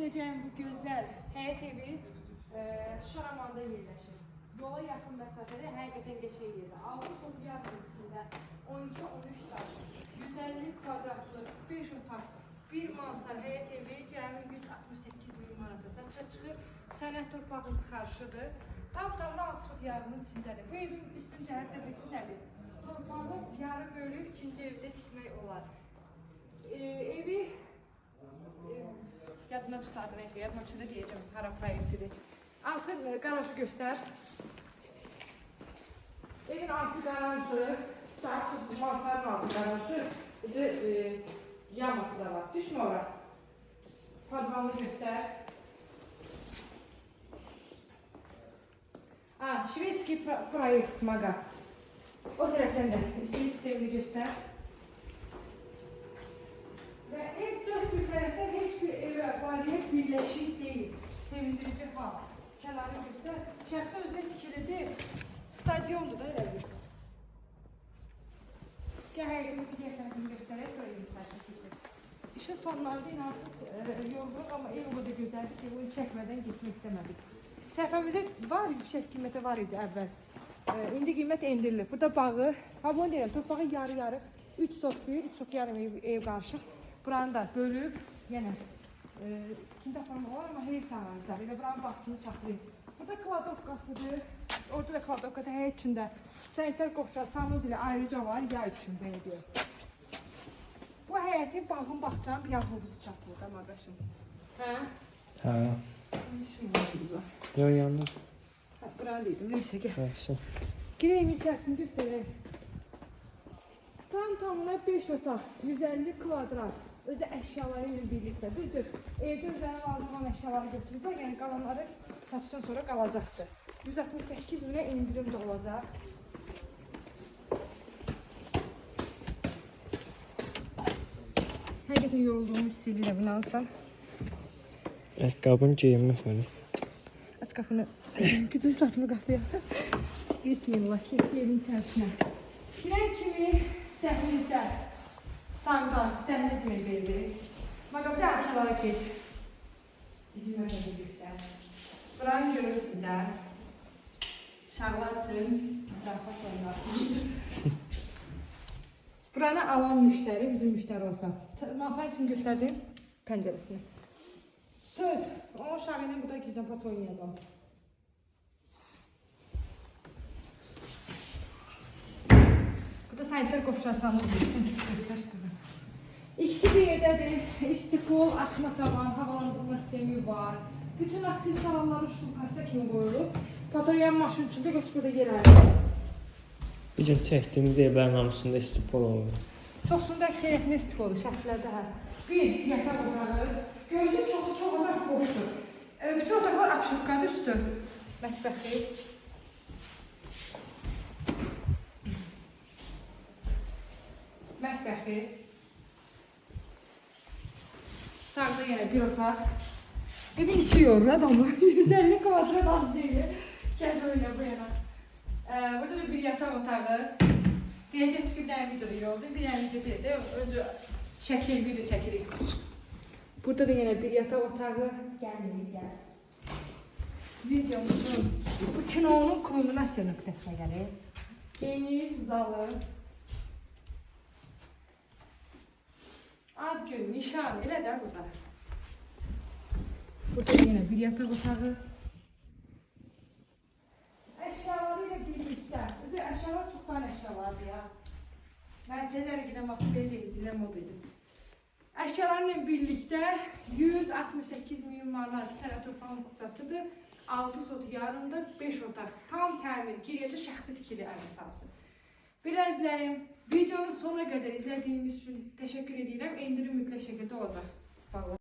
edəcəyim bu gözəl həyət evi Şaramanda yerləşir. Yola yaxın məsafədə həqiqətən qəşəng yerdə. 6 sot yarımın içində 12-13 daş, 150 kvadratlıq 5 otaq, 1 mansar həyət evi cəmi 168 min manata satışa çıxır. Sənəd torpağın çıxarışıdır. Tam tamına 6 sot yarımın içindədir. Bu evin üstün cəhətdə bilirsiz nədir? Torpağı yarı bölüb ikinci evdə tikmək olar. Evi yadıma çıxardı neyse, yadıma çıxdı deyəcəm hara proyektidir. Altı qarajı göstər. Evin altı qarajı, daha çox mansarın altı qarajı, özü yaması da var. Düşmə ora. Podvalını göstər. Ha, Şvedski proyekt maqa. O tərəfdən də istilik sistemini göstər. Və ev dörd bir tərəfdən heç bir evə bariyer birləşik deyil. Sevindirici hal. Kənarı göstər. Şəxsi özünə tikilidir. Stadiondur da elə bir. Gəl həyətini digər tərəfini göstərək, sonra evin içərisini keçək. İşin sonlarında inansız yorğun, amma ev o qədər gözəldir ki, bunu çəkmədən getmək istəmədik. Səhifəmizdə var, yüksək qiymətə var idi əvvəl. İndi qiymət endirilir. Burada bağı, ha bunu deyirəm, torpağı yarı-yarı 3 sot 1, 3 sot yarım ev qarışıq. Buranı da bölüb, yenə ikinci aparmaq olar, amma heyf ağaclar. Elə buranın basını saxlayır. Burada kladovkasıdır. Orada da kladovkada həyət içində sanitar qovşağı sanuz ilə ayrıca var, yay üçün belə deyək. Bu həyətin bağın bağçanın bir havuzu çatılır da qardaşım. Hə? Hə. Var. Yo yandı. Hə, buranı dedim. Neysə gəl. Yaxşı. Girək evin içərisini göstərək. Tam tamına 5 otaq, 150 kvadrat. Özü əşyaları ilə birlikdə. Düzdür, evdə özlərinə lazım olan əşyaları götürüblər, yəni qalanları satışdan sonra qalacaqdır. 168 minə endirim də olacaq. Həqiqətən yorulduğumu hiss edirəm, inanırsan. Ayaqqabını geyinmək mənim. Aç qapını. Gücüm çatmır qapıya. Bismillah, getdik evin içərisinə. Girən kimi dəhlizdə sağda dəhliz mebelidir. Bax, bir arkalara keç. Bizim öyrədə göstər. Buranı görürsünüz də. Uşaqlar üçün zirafa oynasın. Buranı alan müştəri bizim müştəri olsa. Masa üçün göstərdim pəncərəsini. Söz, o uşağı ilə burada gizlənpaç oynayacağam. Burada sanitar qovşağı sanuz sən keç göstər. İkisi bir yerdədir. İstikol, asma tavan, havalandırma sistemi var. Bütün aksesuarları şu kasta kimi qoyulub. Patoryan maşın üçün də göz burada yer ayırır. Bu gün çəkdiyimiz evlərin hamısında istipol olur. Çoxsunda əksəriyyətində istik olur, şərtlərdə hə. Bir yataq otağı. Görürsün, çox otaq boşdur. Bütün otaqlar apşıfqadır üstü. Mətbəxi. Mətbəxi. Sağda yenə bir otaq. Evin içi yorur adamı. 150 kvadrat az deyil. Gəz oyna bu yana. Burada da bir yataq otağı. Deyəcək ki, bir dənə videoda yoxdur, bir dənə video deyil də. Öncə şəkil, video çəkirik. Burada da yenə bir yataq otağı. Gəlmirik, gəl. Videomuzun, bu kinonun kulminasiya nöqtəsinə gəlir. Geniş zalı. Ad gün, nişan, elə də burada. Burada yenə bir yataq otağı. Əşyaları ilə birlikdə. Özü əşyalar çox tane əşyalardır ya. Mən təzə gedən vaxt necə izləyirəm o idi. Əşyalarla birlikdə 168 min manat sənət torpağın kutsasıdır. 6 sot yarımda 5 otaq. Tam təmir, girəcək şəxsi tikili ən əsası. Belə əzizlərim, videonu sona qədər izlədiyiniz üçün təşəkkür edirəm. Endirim mütləq şəkildə olacaq. Bağlı.